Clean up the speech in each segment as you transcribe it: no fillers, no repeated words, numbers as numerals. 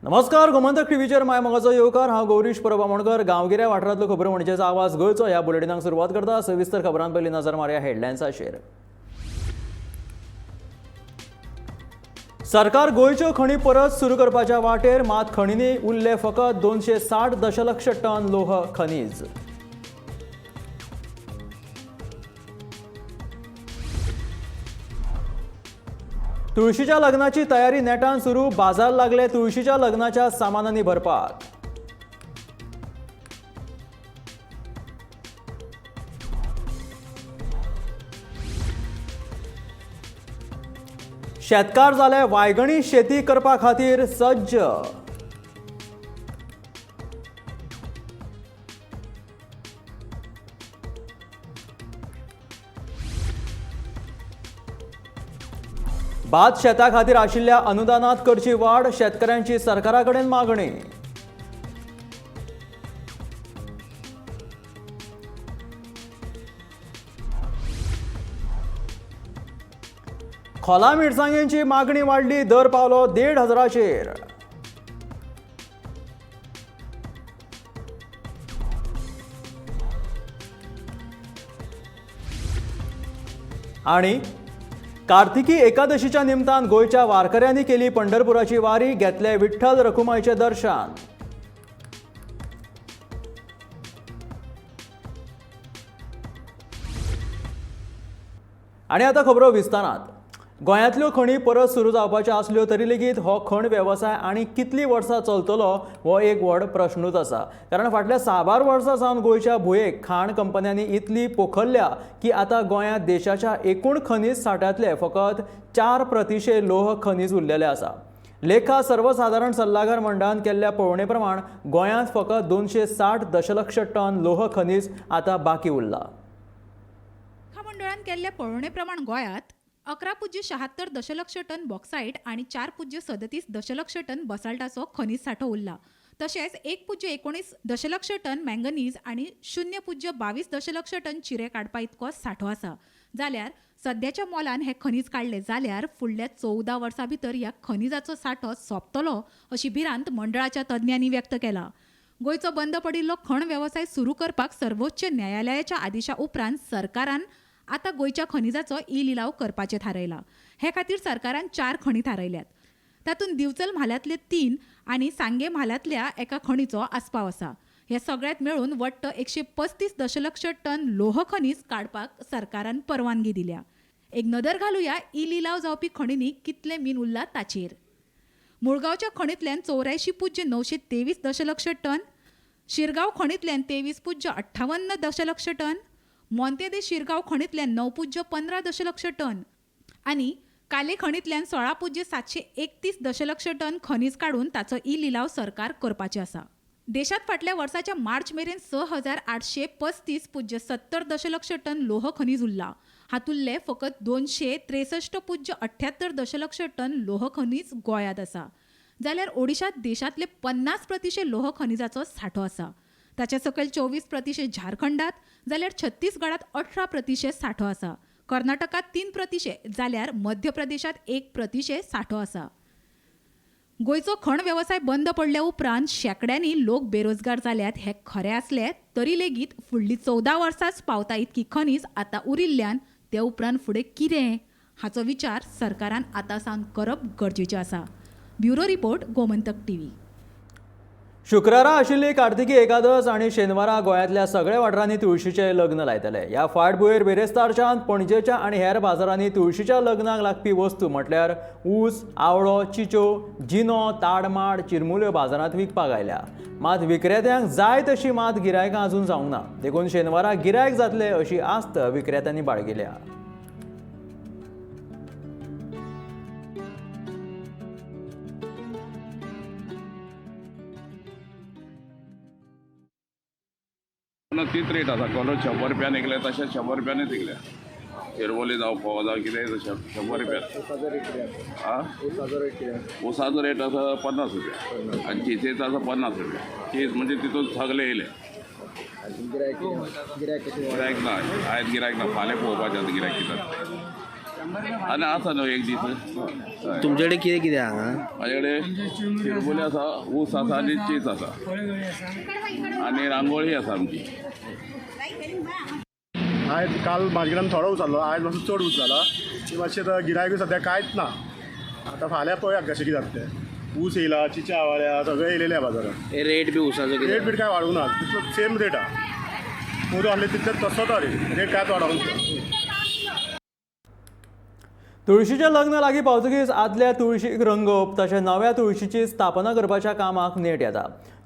नमस्कार, गोमंतक टीव्हीचेर माय मोगाचो येवकार. हांव गौरीश परब आमोणकर. गांवगिऱ्या वाठारांतल्यो खबरो म्हणजेच आवाज गोंयचो ह्या बुलेटिनाक सुरवात करता. सविस्तर खबरां पयली नजर मारया हेडलायन्साचेर. सरकार गोंयच्यो खणी परत सुरू करपाच्या वाटेर, मात खणींनी उरले फकत 260 दशलक्ष टन लोह खनीज. तुळशीच्या लग्नाची तयारी नेटान सुरू. बाजार लागले तुळशीच्या लग्नाच्या सामानांनी भरपाक. शेतकार जाले वायगणी शेती करपा खातीर सज्ज. भात शेता खातीर आशिल्ल्या अनुदानात करची वाड, शेतकऱ्यांची सरकारा कडेन मागणी. खोला मिरसांगेंची मागणी वाडली, दर पावलो 1,500चेर. आणि कार्तिकी एकादशीच्या निमतान गोंयच्या वारकऱ्यांनी केली पंढरपुराची वारी, घेतले विठ्ठल रखुमाईचे दर्शन. आणि आता खबरो विस्तारात. गोंयांतल्यो खणी परत सुरू जावपाच्यो आसल्यो तरी लेगीत हो खण वेवसाय आनी कितलीं वर्सां चलतलो हो एक व्हड प्रश्नूच आसा. कारण फाटल्या साबार वर्सां सावन गोंयच्या भुंयेक खाण कंपन्यांनी इतली पोखरल्या की आतां गोंयांत देशाच्या एकूण खनीज सांठ्यांतले फकत 4% लोह खनीज उरलेलें आसा. लेखा सर्वसादारण सल्लागार मंडळान केल्ल्या पळोवणे प्रमाण गोंयांत फकत 260 दशलक्ष टन लोह खनीज आतां बाकी उरलां. लेखा मंडळान केल्ल्या पळोवणे प्रमाण गोंयांत 11.76 दशलक्ष टन बॉक्सायट आनी 4.37 दशलक्ष टन बसाल्टाचो खनीज सांठो उरला. तशेंच 1.19 दशलक्ष टन मँगनीज आनी 0.22 दशलक्ष टन चिरे काडपा इतको सांठो आसा. जाल्यार सद्याच्या मोलान हे खनीज काडले जाल्यार फुडल्या 14 वर्सां भितर ह्या खनिजाचो सांठो सोंपतलो अशी भिरांत मंडळाच्या तज्ञांनी व्यक्त केला. गोंयचो बंद पडिल्लो खण वेवसाय सुरू करपाक सर्वोच्च न्यायालयाच्या आदेशा उपरांत सरकारान आतां गोंयच्या खनिजाचो ई लिलाव करपाचें थारायलां. हे खातीर सरकारान 4 खणी थारायल्यात. तातूंत दिवचल म्हालांतले 3 आनी सांगे म्हालांतल्या एका खणीचो आस्पाव आसा. हे सगळ्यांत मेळून वट्ट 135 दशलक्ष टन लोह खनीज काडपाक सरकारान परवानगी दिल्या. एक नदर घालुया ई लिलाव जावपी खणींनी कितलें मीन उरलां ताचेर. मुळगांवच्या खणींतल्यान 84.923 दशलक्ष टन, शिरगांव खणींतल्यान 23.58 दशलक्ष टन, मोंते दे शिरगांव खणींतल्यान 9.15 दशलक्ष टन आनी काले खणींतल्यान 16.731 दशलक्ष टन खनीज काडून ताचो ई लिलाव सरकार करपाचें आसा. देशांत फाटल्या वर्साच्या मार्च मेरेन 6,835.70 दशलक्ष टन लोह खनीज उरलां. हातूंतले फकत 263.78 दशलक्ष टन लोह खनीज गोंयांत आसा. जाल्यार ओडिशांत देशांतले 50% लोह खनिजाचो सांठो आसा. ताच्या सकयल 24% झारखंडात, जाल्यार छत्तीसगडात 18% सांठो आसा. कर्नाटकात 3% जाल्यार मध्य प्रदेशात 1% सांठो आसा. गोंयचो खण वेवसाय बंद पडल्या उपरांत शेंकड्यांनी लोक बेरोजगार जाल्यात हे खरें आसले तरी लेगीत फुडलीं 14 वर्सांच पावता इतकी खनीज आतां उरिल्ल्यान ते उपरांत फुडें कितें हाचो विचार सरकारान आतां सावन करप गरजेचें आसा. Bureau report, Gomantak TV. शुक्रारा आशिल्ली कार्तिकी एकादश आनी शेनवारा गोंयांतल्या सगळ्या वाठारांनी तुळशीचें लग्न लायतले. ह्या फाटभुंयेर बिरेस्तारच्यान पणजेच्या आनी हेर बाजारांनी तुळशीच्या लग्नाक लागपी वस्तू म्हटल्यार ऊस, आवळो, चिचो, जिनो, ताडमाड, चिरमुल्यो बाजारांत विकपाक आयल्या. मात विक्रेत्यांक जाय तशी मात गिरायकां अजून जावंक ना. देखून शेनवारा गिरायक जातले अशी आस्त विक्रेत्यांनी बाळगिल्या. ना तीच रेट आसा. कोलो 100 रुपयान विकले तशें 100 रुपयानूच विकले. शिरवली जावं फोव जावं कितेंय 100 रुपया. आं, ऊसाचो रेट आसा 50 रुपया आनी चिचेचो आसा 50 रुपया. चीज म्हणजे तितून सगळे येयले. गिरायक ना, आयज गिरायक ना, फाल्यां पळोवपाचें आतां गिरायक कितें. आनी आसा न्हू एक दीस. हय. तुमचे कडेन कितें कितें हांगा? म्हाजे कडेन चिरमुले आसा, ऊस आसा आनी चीज आसा आनी रांगोळी आसा आमची. आयज काल म्हाजे कडेन थोडो ऊस आसलो, आयज मातसो चड ऊस जाला. ती मातशें आतां गिरायकूय सद्या कांयच ना. आतां फाल्यां पळोवया कशें कितें जाता तें. ऊस येयला, चिच्या आवाळ्या सगळें येयलेलें आहा बाजारात. रेट बी ऊसाचो रेट कितें? बीट कांय वाडूंक ना, तितलो सेम रेट आहा. पोरूं आसले तितले तसोच आहा रेट, रेट कांयच वाडोवंक ना. तुळशीचें लग्न लागीं पावतकीच आदल्या तुळशीक रंगोवप तशें नव्या तुळशीची स्थापना करपाच्या कामाक नेट येता.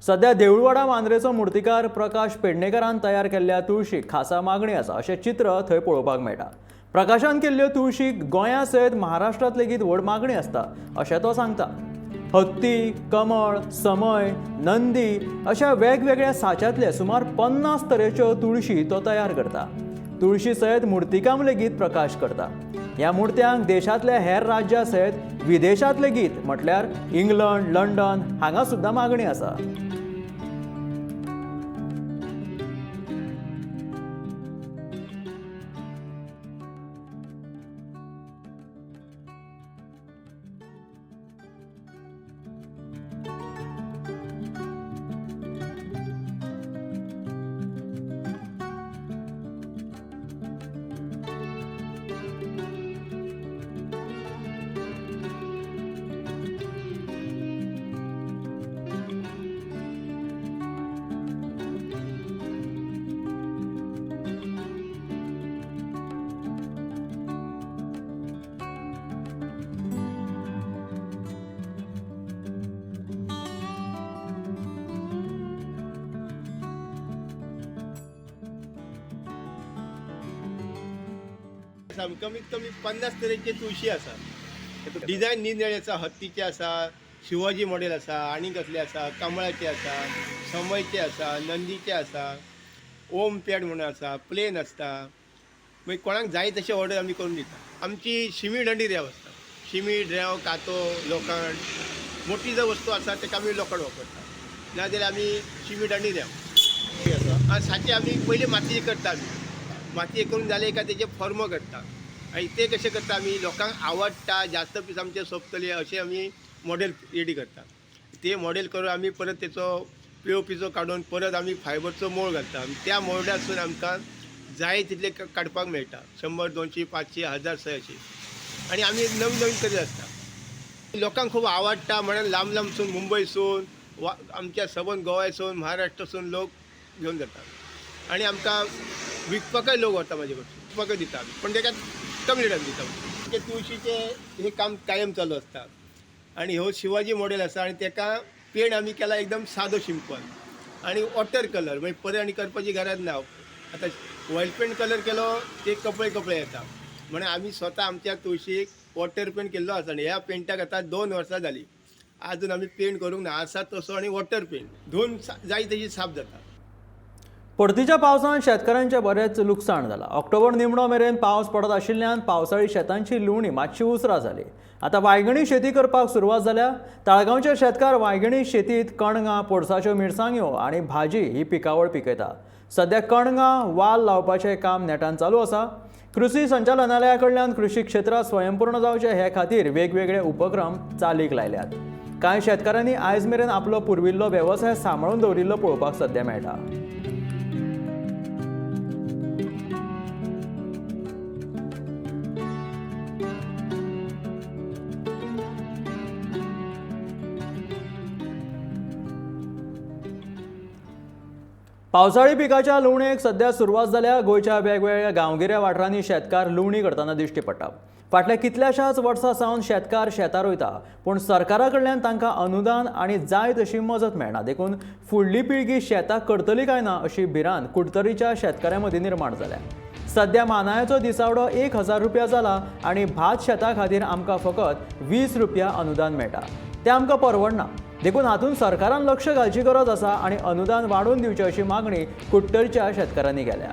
सध्या देऊळवाडा मांद्रेचो मुर्तीकार प्रकाश पेडणेकरान तयार केल्ल्या तुळशीक खासा मागणी आसा अशें चित्र थंय पळोवपाक मेळटा. प्रकाशान केल्ल्यो तुळशीक गोंया सयत महाराष्ट्रांत लेगीत व्हड मागणी आसता अशें तो सांगता. हत्ती, कमळ, समय, नंदी अशा वेगवेगळ्या साच्यांतले सुमार 50 तरेच्यो तुळशी तो तयार करता. तुळशी सयत मुर्तीकाम लेगीत प्रकाश करता. ह्या मुर्त्यांक देशांतल्या हेर राज्यां सयत विदेशांत लेगीत म्हटल्यार इंग्लंड, लंडन हांगा सुद्दां मागणी आसा. कमीत कमी 50 तरेचे तुळशी आसा. डिझायन निरनिळे आसा, हत्तीचे आसा, शिवाजी मॉडेल आसा, आनी कसले आसा, कमळाचे आसा, समयचे आसा, नंदीचे आसा, ओम पॅड म्हणून आसा, प्लेन आसता. मागीर कोणाक जाय तशें ऑर्डर आमी करून दिता. आमची शिमीट आनी रेंव आसता. शिमीट, रेंव, कातो, लोखण, मोठी जर वस्तू आसा ताका आमी लोखण वापरता, नाजाल्यार आमी शिमीट आनी रेंव आसा. साचे आमी पयलीं मातयेचे करता. आमी मातये करून जाले काय तेजे फॉर्म करता आनी ते कशें करता आमी लोकांक आवडटा जास्त पीस आमचे सोंपतले अशें आमी मॉडेल रेडी करता. ते मॉडेल करून आमी परत तेचो पी ओ पीचो काडून परत आमी फायबरचो मोळ घालता. त्या मोल्डासून आमकां जाय तितले काडपाक मेळटा, 100, 200, 500, 1000 अशें. आनी आमी नवीन नवीन करीत आसता. लोकांक खूब आवडटा म्हणून लांब लांबसून मुंबयसून वा आमच्या सबंद गोव्यासून महाराष्ट्रासून लोक घेवन जाता आनी आमकां विकपाकय लोक व्हरता. म्हाजे कडसून विकपाकय दिता आमी, पूण तेका कमी रेटान दिता. ते तुळशीचें हें काम कायम चालू आसता. आनी हो शिवाजी मॉडेल आसा आनी तेका पेंट आमी केला एकदम सादो सिंपल आनी वॉटर कलर, मागीर परत आनी करपाची गरज ना. आतां ऑयल पेंट कलर केलो ते कपडे कपडे येता, म्हणून आमी स्वता आमच्या तुळशीक वॉटर पेंट केल्लो आसा. आनी ह्या पेंटाक आतां 2 वर्सां जालीं, आजून आमी पेंट करूंक ना, आसा तसो. आनी वॉटर पेंट धुवन जाय तशी साफ जाता. परतीच्या पावसान शेतकारांचें बरेंच लुकसाण जालां. ऑक्टोबर निमणो मेरेन पावस पडत आशिल्ल्यान पावसाळी शेतांची लुवणी मातशी उसरां जाली. आतां वायगणी शेती करपाक सुरवात जाल्या. ताळगांवचे शेतकार वायगणी शेतींत कणगां, पोरसाच्यो मिरसांग्यो आनी भाजी ही पिकावळ पिकयता. सद्या कणगां वाल लावपाचें काम नेटान चालू आसा. कृषी संचालनालया कडल्यान कृषी क्षेत्रांत स्वयंपूर्ण जावचें हे खातीर वेगवेगळे उपक्रम चालीक लायल्यात. कांय शेतकारांनी आयज मेरेन आपलो पुर्विल्लो वेवसाय सांबाळून दवरिल्लो पळोवपाक सद्या मेळटा. पावसाळी पिकाच्या लुवणेक सध्या सुरवात जाल्या. गोंयच्या वेगवेगळ्या गांवगिऱ्या वाठारांनी शेतकार लुवणी करतना दिश्टी पडटा. फाटल्या कितल्याशाच वर्सां सावन शेतकार शेतां रोयता, पूण सरकारा कडल्यान तांकां अनुदान आनी जाय तशी मजत मेळना. देखून फुडली पिळगी शेतां करतली काय ना अशी भिरांत कुडतरीच्या शेतकाऱ्यां मदीं निर्माण जाल्या. सध्या मानायाचो दिसावडो 1000 रुपया जाला आनी भात शेता खातीर आमकां फकत 20 रुपया अनुदान मेळटा, तें आमकां परवडना. देखून हातूंत सरकारान लक्ष घालची गरज आसा आनी अनुदान वाडोवन दिवचें अशी मागणी कुडतरच्या शेतकारांनी केल्या.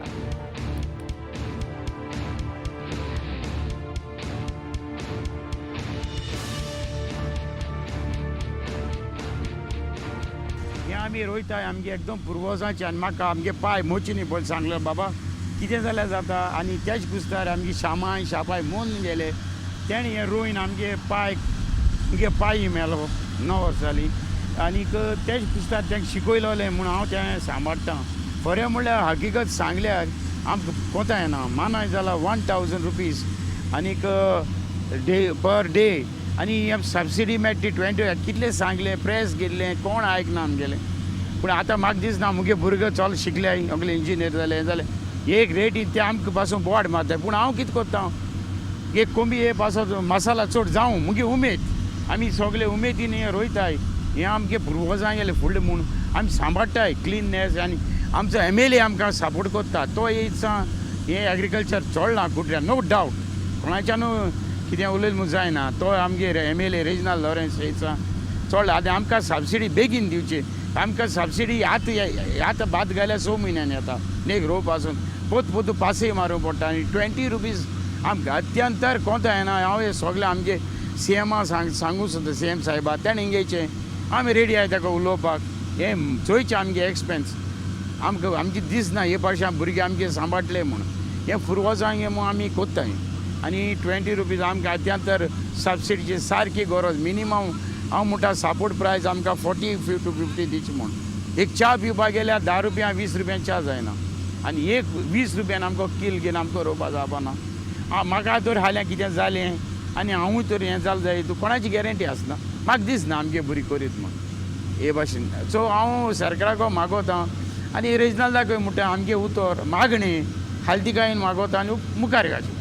हें आमी रोयताय आमगे एकदम पुर्वजांच्यान. म्हाका आमगे पाय मोचीनी पळय सांगलें, बाबा कितें जाल्यार जाता. आनी त्याच कुस्तार आमगे शामाय शापाय मोन गेले तेणें हें रोयन आमगे पाय मुगे पाय मेलो 9 वर्सां जालीं. आनीक तेच कुस्तार तांकां शिकयलोलें म्हूण हांव तें सांबाळटा. खरें म्हणल्यार हकीकत सांगल्यार आमकां कोता येना. मानाय जाला 1000 रुपीज आनीक डे पर डे आनी सबसिडी मेळटा ती 20. कितलें सांगलें प्रेस गेल्लें कोण आयकना आमगेलें. पूण आतां म्हाका दिसना मुगे भुरगे चल शिकले सगळे इंजिनियर जाले हें जालें एक रेटी ते आमकां पासून बोट मारता. पूण हांव कितें करता एक कोंबी हे पासत मसाला चड जावं मुगे उमेद आमी सगळे उमेदीन हें रोयताय. हें आमगे पुर्वजां गेले फुडलें म्हूण आमी सांबाळटाय क्लिननेस. आनी आमचो MLA आमकां सपोर्ट करता तो इत्सा हें एग्रीकल्चर चोडलां कुट्र्या नो डावट कोणाच्यानू कितें उलयलें म्हूण जायना. तो आमगे MLA Reginald Lawrence इत्सा चोडला. आतां आमकां सबसिडी बेगीन दिवची. आमकां सबसिडी आतां आतां भात घाल्यार 6 म्हयन्यांनी येता नेक रोवपासून पोत पोतू पासय मारूंक पडटा. आनी 20 रुपीज आमकां अत्यंतर कोंता येना. हांव हें सगळें आमगे CMA सांगू सुद्दां CM सायबा तेणें घेयचें आमी रेडी आहाय ताका उलोवपाक. हें चोयचें आमगे एक्सपेन्स आमकां आमचें दिसना हे पावशी भुरगे आमगे सांबाळटले म्हूण हें पुर्वजांक हें म्हूण आमी कोत्ताय. आनी 20 रुपीज आमकां अत्यंतर सबसिडीची सारकी गरज. मिनिमम हांव म्हणटा सपोर्ट प्रायस आमकां 40 to 50 दिवची म्हूण. एक च्या पिवपाक गेल्यार 10 रुपया 20 रुपया च्या जायना आनी एक 20 रुपयान आमकां कील घेवन आमकां रोवपा जावपाना. म्हाका तर हाल्यां कितें जालें आनी हांवूय तर हें जालें जाय तूं कोणाची गॅरंटी आसना. म्हाका दिसना आमगे भुरगीं करीत म्हूण हे भाशेन. सो हांव सरकाराक मागोता आनी रेजिनाल्दाकूय म्हणटा आमगे उतर मागणें हालतिकायेन मागोता आनी मुखार घालची.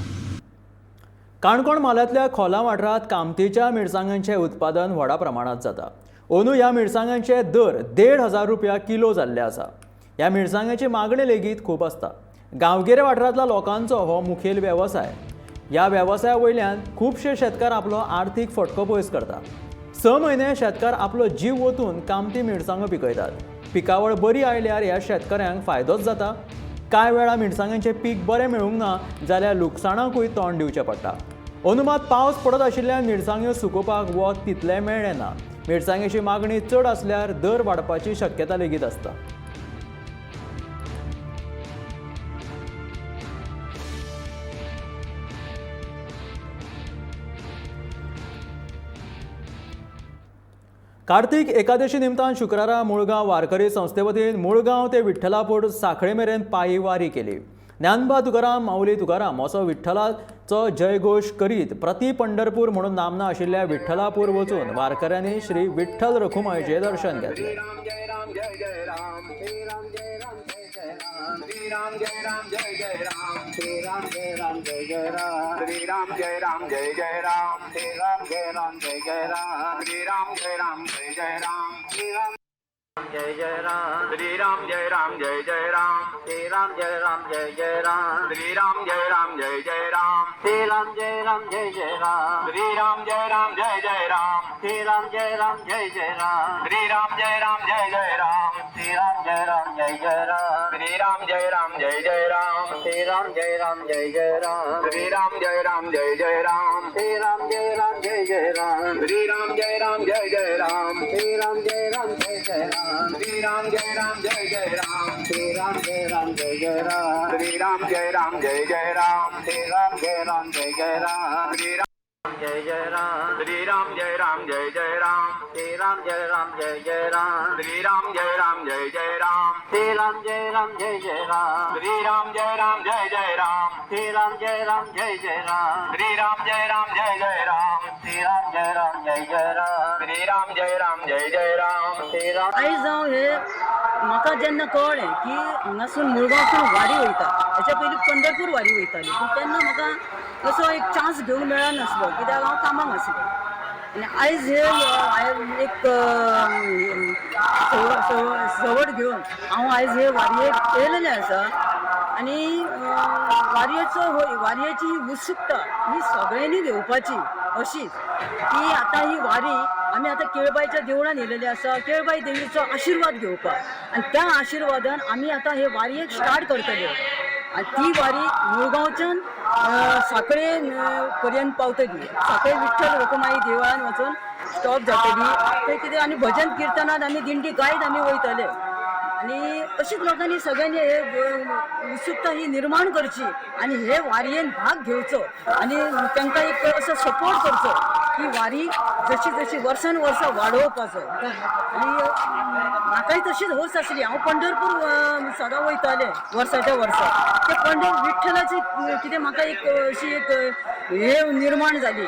काणकोण म्हालांतल्या खोला वाठारांत कामतीच्या मिरसांगांचें उत्पादन व्हडा प्रमाणांत जाता. अंदू ह्या मिरसांगांचे दर 1500 रुपया किलो जाल्ले आसा. ह्या मिरसांगांची मागणी लेगीत खूब आसता. गांवगिऱ्या वाठारांतल्या लोकांचो हो मुखेल वेवसाय. ह्या वेवसाया वयल्यान खुबशे शेतकार आपलो आर्थीक फटको पयस करता. 6 म्हयने शेतकार आपलो जीव ओतून कामती मिरसांगो पिकयतात. पिकावळ बरी आयल्यार ह्या शेतकऱ्यांक फायदोच जाता. कांय वेळा मिरसांगांचें पीक बरें मेळूंक ना जाल्यार लुकसाणाकूय तोंड दिवचें पडटा. अंदू मात पावस पडत आशिल्ल्यान मिरसांग्यो सुकोवपाक वत तितलें मेळ्ळें ना. मिरसांगेची मागणी चड आसल्यार दर वाडपाची शक्यता लेगीत आसता. कार्तीक एकादशी निमतान शुक्रारा मुळगांव वारकरी संस्थे वतीन मुळगांव ते विठ्ठलापूर साखळे मेरेन पायी वारी केली. ज्ञानबा तुकाराम माऊली तुकाराम असो विठ्ठलाचो जयघोश करीत प्रति पंढरपूर म्हणून नामना आशिल्ल्या विठ्ठलापूर वचून वारकऱ्यांनी श्री विठ्ठल रखुमाईचें दर्शन घेतलें. जय जय राम श्री राम जय राम जय जय राम श्री राम जय राम जय जय राम श्री राम जय राम जय जय राम श्री राम जय राम जय जय राम श्री राम जय राम जय जय राम श्री राम जय राम जय जय राम श्री राम जय राम जय जय राम श्री राम जय राम जय जय राम श्री राम जय राम जय जय राम श्री राम जय राम जय जय राम श्री राम जय राम जय जय राम श्री राम जय राम जय जय राम श्री राम जय राम जय जय राम श्री राम जय राम जय जय राम श्री राम जय राम जय जय राम श्री राम जय राम जय जय राम श्री राम जय राम जय जय राम श्री राम जय राम जय जय राम श्री राम जय जय राम श्री राम जय राम जय जय राम श्री राम जय राम जय जय राम श्री राम जय राम जय जय राम श्री राम जय राम जय जय राम श्री राम जय राम जय जय राम श्री राम जय राम जय जय राम श्री राम जय राम जय जय राम श्री राम जय राम जय जय राम श्री राम जय राम जय जय राम श्री राम. आयज हांव हे म्हाका जेन्ना कळ्ळें की हांगासून मुळगांवसून वारी वयता, हेच्या पयलीं पंढरपूर वारी वयताली, पूण तेन्ना म्हाका असो एक चान्स घेवंक मेळनासलो कित्याक हांव कामाक आसलें. आनी आयज हे एक सवड घेवन हांव आयज हे वारयेक येयलेलें आसा. आनी वारयेचो वारयेची ही उत्सुकता ही सगळ्यांनी घेवपाची अशीच की आतां ही वारी आमी आतां केळबायच्या देवळान येयलेले आसा, केळबाय देवीचो आशिर्वाद घेवपाक, आनी त्या आशिर्वादान आमी आतां हे वारयेक स्टार्ट करतले. आनी ती वारी मुळगांवच्यान साखळे पर्यंत पावतली. साखळे विठ्ठल रखुमाई देवळान वचून स्टॉप जातली. थंय कितें आनी भजन किर्तनात आमी दिंडी गायत आमी वयतले. आनी आनी अशीच लोकांनी सगळ्यांनी हे उत्सुकता ही निर्माण करची आनी हे वारयेन भाग घेवचो आनी तांकां एक असो सपोर्ट करचो की वारी जशी जशी वर्सान वर्सां वाडोवपाचो. आनी म्हाकाय तशीच हौस आसली. हांव पंढरपूर सदां वयतालें वर्साच्या वर्सा. ते पंढर विठ्ठलाची कितें म्हाका एक अशी एक हे निर्माण जाली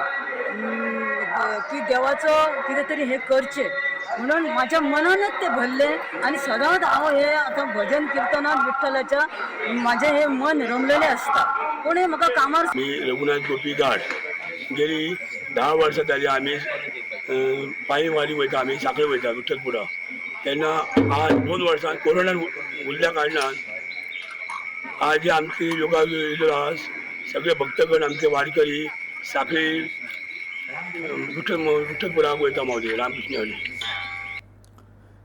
की देवाचो कितें तरी हें करचें म्हणून म्हाज्या मनानच तें भरलें आनी सदांच हांव हें आतां भजन किर्तनात विठ्ठलाच्या म्हाजें हें मन रमलेलें आसता. पूण हें म्हाका कामार. मी रघुनाथ गोपी गाड गेली 10 वर्सां जाली आमी पांयी वारी वयता, आमी साखळे वयता विठ्ठलपुरा. तेन्ना आज 2 वर्सां कोरोना उरल्या कारणान आज आमची योगा येयल्लो आहा सगळे भक्तगण आमचे वारकरी साखळी विठ्ठलपुराक वयता मावली रामकृष्ण हरी.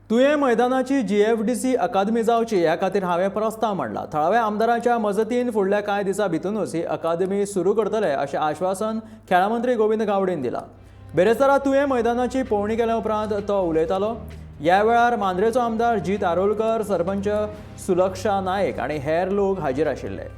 तुयें मैदानाची GFDC अकादमी जावची ह्या खातीर हांवें प्रस्ताव मांडला. थळाव्या आमदाराच्या मजतीन फुडल्या कांय दिसां भितरूच ही अकादमी सुरू करतले अशें आश्वासन खेळां मंत्री गोविंद गावडेन दिलां. बेरेस्तारा तुयें मैदानाची पळोवणी केल्या उपरांत तो उलयतालो. ह्या वेळार मांद्रेचो आमदार जीत आरोलकर, सरपंच सुलक्षा नायक आनी हेर लोक हाजीर आशिल्ले.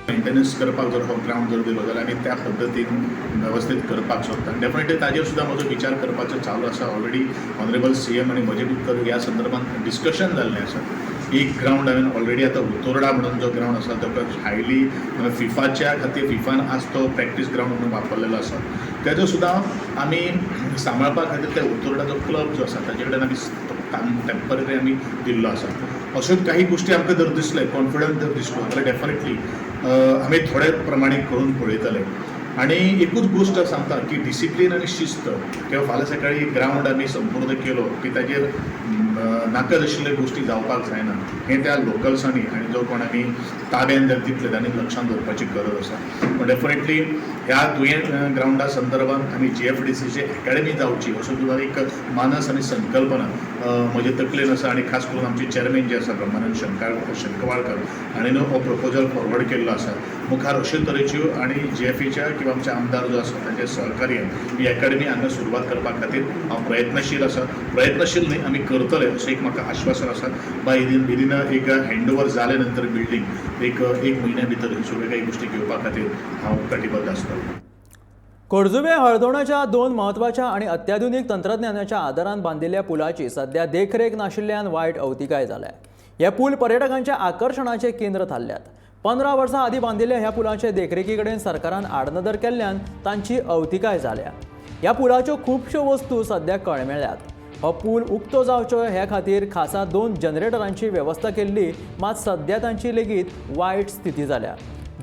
मेंटेनन्स करपाक जर हो ग्रावंड जर दिलो जाल्यार आमी त्या पद्दतीन वेवस्थीत करपाक सोदता. डेफिनेटली ताजेर सुद्दां म्हजो विचार करपाचो चालू आसा. ऑलरेडी ऑनरेबल CM आनी म्हजे भितर ह्या संदर्भात डिस्कशन जाल्लें आसा. एक ग्रावंड हांवें ऑलरेडी आतां उतोर्डा म्हणून जो ग्रावंड आसा तो हायली फिफाच्या खातीर फिफान आज तो प्रॅक्टीस ग्रावंड म्हणून वापरलेलो आसा. तेजो सुद्दां आमी सांबाळपा खातीर त्या उतोर्डाचो क्लब जो आसा ताजे कडेन आमी टेम्पररी आमी दिल्लो आसा. अश्यो काही गोश्टी आमकां जर दिसले, कॉन्फिडंट जर दिसलो जाल्यार डेफिनेटली आमी थोडे प्रमाणे करून पळयतले. आनी एकूच गोश्ट सांगता की डिसिप्लीन आनी शिस्त किंवा फाल्यां सकाळी ग्रावंड आमी संपूर्ण केलो की ताजेर नाका आशिल्ल्यो गोश्टी जावपाक जायना हें त्या लोकल्सांनी आनी जो कोण आमी ताब्यान जर दितले तांणी लक्षांत दवरपाची गरज आसा. पूण डेफिनेटली ह्या तुयें ग्रावंडा संदर्भात आमी GFDCची एकाडमी जावची असो सुद्दां एक मानस आनी संकल्पना म्हजे तकलेन आसा. आनी खास करून आमचे चेअरमॅन जे आसा ब्रह्मानंद शंकवाळकर हांणी हो प्रपोजल फॉरवर्ड केल्लो आसा. मुखार अश्यो तरेच्यो आनी GFAच्या किंवा आमचे आमदार जो आसा तांच्या सहकार्यान ही एकाडमी हांगा सुरवात करपा खातीर हांव प्रयत्नशील आसा. प्रयत्नशील न्हय, आमी करतले अशें एक म्हाका आश्वासन आसा. बाय विदीन एक हँडओवर जाले नंतर बिल्डींग एक एक म्हयन्या भितर सगळ्यो काही गोश्टी घेवपा खातीर हांव कटिबद्ध आसतलो. खोर्जुवे हळदोणाच्या 2 म्हत्वाच्या आनी अत्याधुनीक तंत्रज्ञानाच्या आदारान बांदिल्ल्या पुलाची सध्या देखरेख नाशिल्ल्यान वायट अवतिकाय जाल्या. हे पूल पर्यटकांच्या आकर्शणाचें केंद्र थारल्यात. 15 वर्सां आदीं बांदिल्ल्या ह्या पुलाचे देखरेखी कडेन सरकारान आडनदर केल्ल्यान तांची अवतिकाय जाल्या. ह्या पुलाच्यो खुबश्यो वस्तू सध्या कळमेळ्यात. हो पूल उक्तो जावचो ह्या खातीर खासा 2 जनरेटरांची वेवस्था केल्ली, मात सध्या तांची लेगीत वायट स्थिती जाल्या.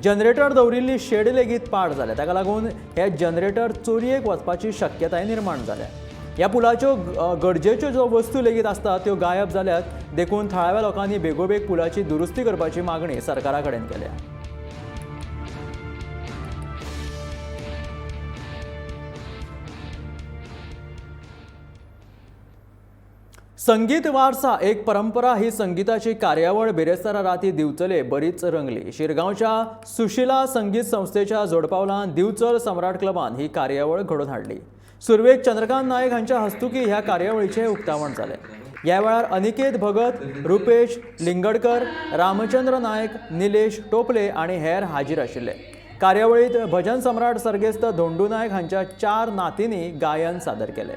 जनरेटर दवरिल्ली शेड लेगीत पाड जाल्या. ताका लागून हे जनरेटर चोरयेक वचपाची शक्यताय निर्माण जाल्या. ह्या पुलाच्यो गरजेच्यो ज्यो वस्तू लेगीत आसता त्यो गायब जाल्यात. देखून थळाव्या लोकांनी बेगोबेग पुलाची दुरुस्ती करपाची मागणी सरकारा कडेन केल्या. संगीत वारसा एक परंपरा ही संगीताची कार्यावळ बिरेस्तारा राती दिवचले बरीच रंगली. शिरगांवच्या सुशिला संगीत संस्थेच्या जोडपावलान दिवचल सम्राट क्लबान ही कार्यावळ घडोवन हाडली. सुरवेक चंद्रकांत नायक हांच्या हस्तुकी ह्या कार्यावळीचें उक्तावण जालें. ह्या वेळार अनिकेत भगत, रुपेश लिंगडकर, रामचंद्र नायक, निलेश टोपले आनी हेर हाजीर आशिल्ले. कार्यावळींत भजन सम्राट सर्गेस्त धोंडू नायक हांच्या 4 नातींनी गायन सादर केलें.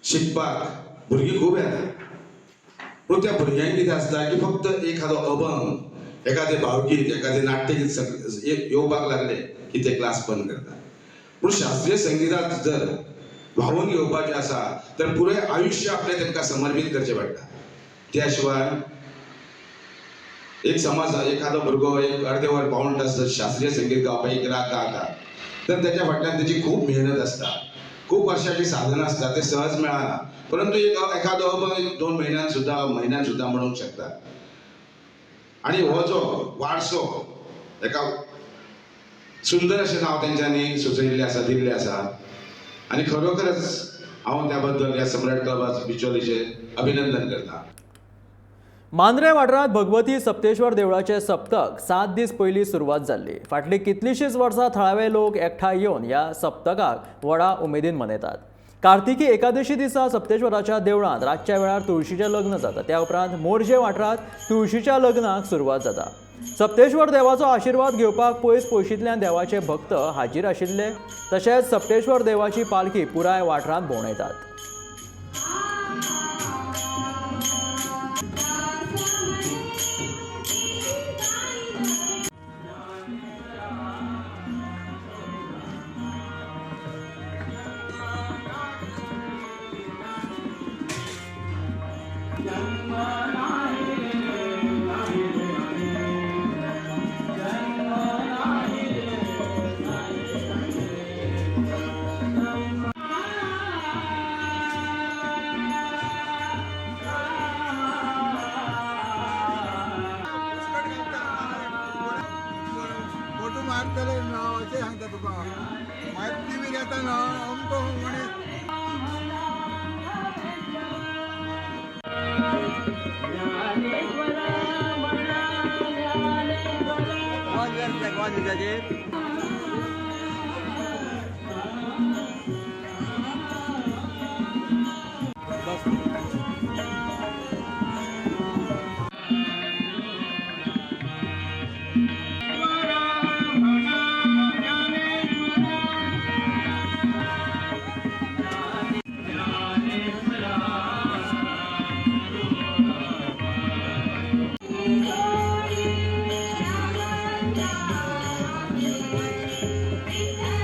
शिकपाक भुरगीं खूब येता, पूण त्या भुरग्यांक कितें आसता की फक्त एखादो अभंग, एखादें भावगीत, एखादें नाट्यगीत येवपाक लागले की ते क्लास बंद करता. पूण शास्त्रीय संगिताक जर व्हांवून घेवपाचें आसा तर पुराय आयुश्य आपलें तांकां समर्पीत करचें पडटा. त्या शिवाय एक समज एखादो भुरगो एक अर्दे वर पाऊण तास जर शास्त्रीय संगीत गावपाक एक राग गाता तर त्याच्या फाटल्यान त्याची खूब मेहनत आसता, खूब वर्षाची साधना आसता, ते सहज मेळना. परंतु एक एखादो अभंग एक 2 म्हयन्यान सुद्दां, म्हयन्यान सुद्दां म्हणूंक शकता. आनी हो जो वारसो एका सुंदर अशें नांव तेंच्यांनी सुचयल्लें आसा, दिल्लें आसा. आनी खरोखरच हांव त्या बद्दल ह्या सम्राट क्लबा बिचोलीचें अभिनंदन करता. मांद्रें वाठारांत भगवती सप्तेश्वर देवळाचें सप्तक 7 दीस पयलीं सुरवात जाल्ली. फाटलीं कितलींशींच वर्सां थळावे लोक एकठांय येवन ह्या सप्तकाक व्हडा उमेदीन मनयतात. कार्तिकी एकादशी दिसा सप्तेश्वराच्या देवळांत रातच्या वेळार तुळशीचें लग्न जाता. त्या उपरांत मोरजे वाठारांत तुळशीच्या लग्नाक सुरवात जाता. सप्तेश्वर देवाचो आशिर्वाद घेवपाक पयस पयशिंतल्यान देवाचे भक्त हाजीर आशिल्ले. तशेंच सप्तेश्वर देवाची पालखी पुराय वाठारांत भोंवडायतात.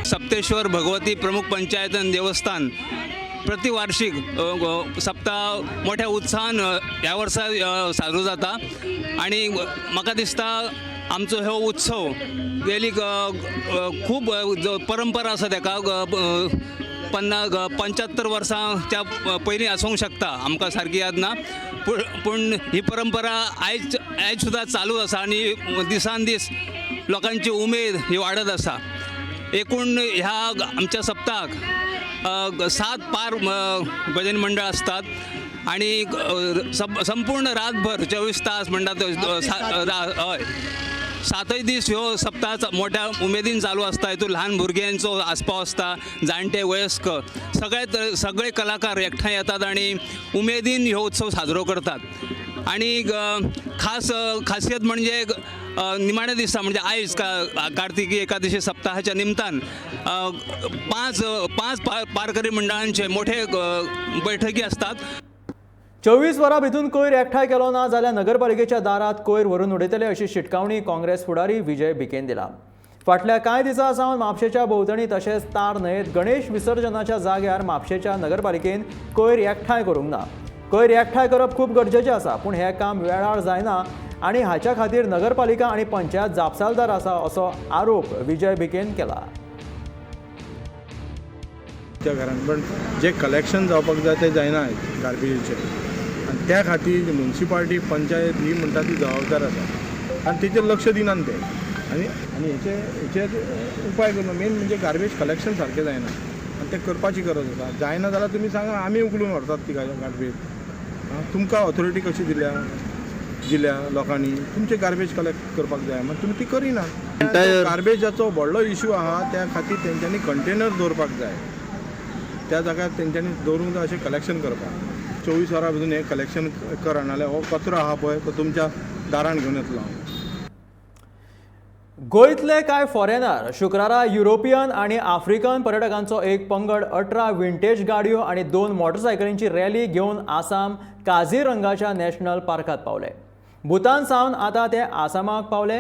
सप्तेश्वर भगवती प्रमुख पंचायतन देवस्थान प्रतिवार्षिक सप्ताह मोठ्या उत्साहान ह्या वर्सा साजरो जाता आनी म्हाका दिसता आमचो हो उत्सव गेली खूब परंपरा आसा तेका 75 वर्सां त्या पयलीं आसूंक शकता, आमकां सारकी याद ना, पूण ही परंपरा आयज आयज सुद्दां चालू आसा आनी दिसान दीस लोकांची उमेद ही वाडत आसा. एकूण ह्या आमच्या सप्ताक 7 पार भजन मंडळ असतात आणि संपूर्ण रातभर 24 तास म्हणटात हय 7 दीस ह्यो सप्ताह मोठ्या उमेदीन चालू आसता. हितून ल्हान भुरग्यांचो आस्पाव आसता, जाणटे वयस्क सगळे सगळे कलाकार एकठांय येतात आनी उमेदीन ह्यो उत्सव साजरो करतात. आनी खास खासियत म्हणजे निमाण्या दिसा म्हणजे आयज कार्तिकी एकादशी सप्ताहाच्या निमतान 5 पारकरी मंडळांचे मोठे बैठकी असतात. 24 वरां भितून कोयर एकठांय केलो ना जाल्यार नगरपालिकेच्या दारात कोयर व्हरून उडयतले अशी शिटकावणी काँग्रेस फुडारी विजय भिकेन दिला. फाटल्या कांय दिसां सावन म्हापशेच्या भोंवतणी तशेंच तार न्हंयेत गणेश विसर्जनाच्या जाग्यार म्हापशेच्या नगरपालिकेन कोयर एकठांय करूंक ना. कोयर एकठांय करप खूब गरजेचें आसा, पूण हें काम वेळार जायना आनी हाच्या खातीर नगरपालिका आनी पंचायत जापसालदार आसा असो आरोप विजय भिकेन केला. त्या घरान पण जे कलेक्शन जावपाक जाय तें जायना गार्बेजीचें, आनी त्या खातीर म्युनिसिपालिटी पंचायत ही म्हणटा ती जबाबदार आसा आनी तेचेर लक्ष दिनात ते. आनी आनी हेचेर उपाय करून मेन म्हणजे गार्बेज कलेक्शन सारकें जायना आनी तें करपाची गरज आसा. जायना जाल्यार तुमी सांगा, आमी उखलून व्हरतात ती गार्बेज. तुमकां ऑथॉरिटी कशी दिल्या दिल्या लोकांनी तुमचे गार्बेज कलेक्ट करपाक जाय, मागीर तुमी ती करिनात. गार्बेजाचो व्हडलो इशू आहा, त्या खातीर तेंच्यांनी कंटेनर दवरपाक जाय, त्या जाग्यार तेंच्यांनी दवरूंक जाय अशें कलेक्शन करपाक. 24 वरां भितर हें कलेक्शन करा, नाल्यार हो कचरो आहा पळय तो तुमच्या दारान घेवन येतलो. गोंयतले कांय फॉरेनर शुक्रारा युरोपियन आनी आफ्रिकन पर्यटकांचो एक पंगड 18 विंटेज गाडयो आनी 2 मोटरसायकलींची रॅली घेवन आसाम काझीरंगाच्या नॅशनल पार्कांत पावले. भूतान सावन आतां ते आसामाक पावले.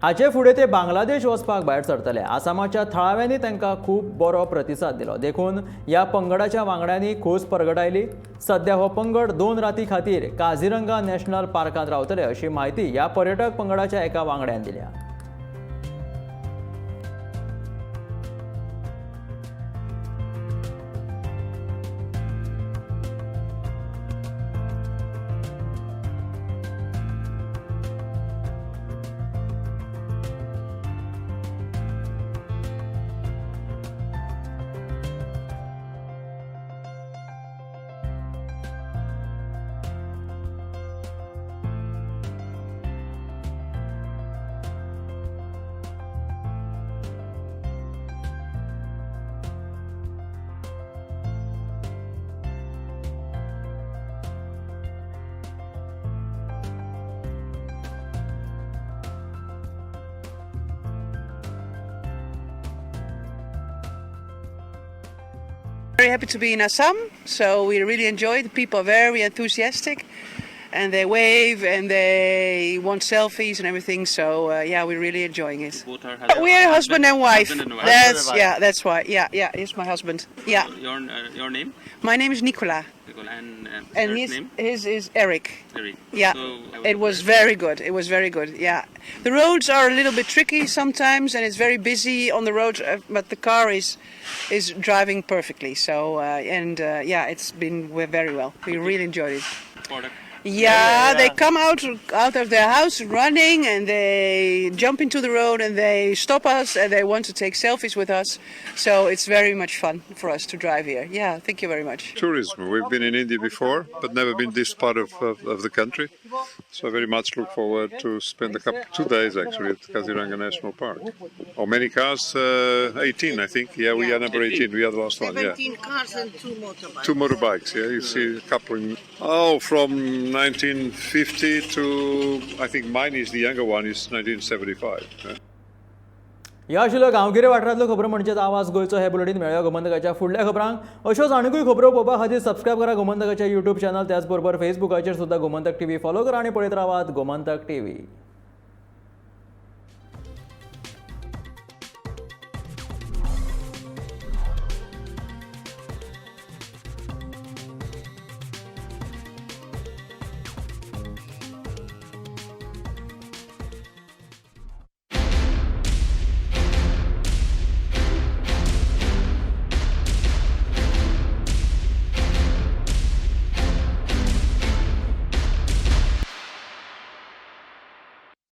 हाचे फुडें ते बांगलादेश वचपाक भायर सरतले. आसामाच्या थळाव्यांनी तांकां खूब बरो प्रतिसाद दिलो, देखून ह्या पंगडाच्या वांगड्यांनी खोस परगटायली. सध्या हो पंगड 2 राती खातीर काझीरंगा नॅशनल पार्कांत रावतले अशी म्हायती ह्या पर्यटक पंगडाच्या एका वांगड्यान दिल्या. Very happy to be in Assam, so we really enjoy it. The people are very enthusiastic and they wave and they want selfies and everything, so yeah, we're really enjoying it. Both are We are husband and wife. Husband and wife. That's, yeah, that's why. Yeah, he's my husband. Yeah. Your name? My name is Nicola. Nicola. And And his name? His is Eric. Eric. Yeah. So, it was very good. It was very good. Yeah. The roads are a little bit tricky sometimes, and it's very busy on the road, but the car is driving perfectly. So yeah, it's been very well. We really enjoyed it. Product. Yeah, they come out of their house running, and they jump into the road and they stop us and they want to take selfies with us. So it's very much fun for us to drive here. Yeah, thank you very much. Tourism. We've been in India before, but never been this part of the country. So I very much look forward to spend a couple 2 days actually at Kaziranga National Park. How many cars? 18, I think. Yeah, we are number 18. We are the last one. Yeah. 17 cars and 2 motorbikes. 2 motorbikes. Yeah, you see a couple. From 1950 to, I think mine is the younger one, is 1975. ह्या आशिल्लो गांवगिरे वाठारांतल्यो खबरो म्हणजेच आवाज गोंयचो हे bulletin. मेळया गोमंतकाच्या फुडल्या खबरांक. अश्योच आनिकूय खबरो पळोवपा खातीर सबस्क्रायब करा गोमंतकाच्या यूट्यूब चॅनल, त्याचबरोबर फेसबुकाचेर सुद्दां गोमंतक टीव्ही फॉलो करा आनी पळयत रावात गोमंतक टीव्ही.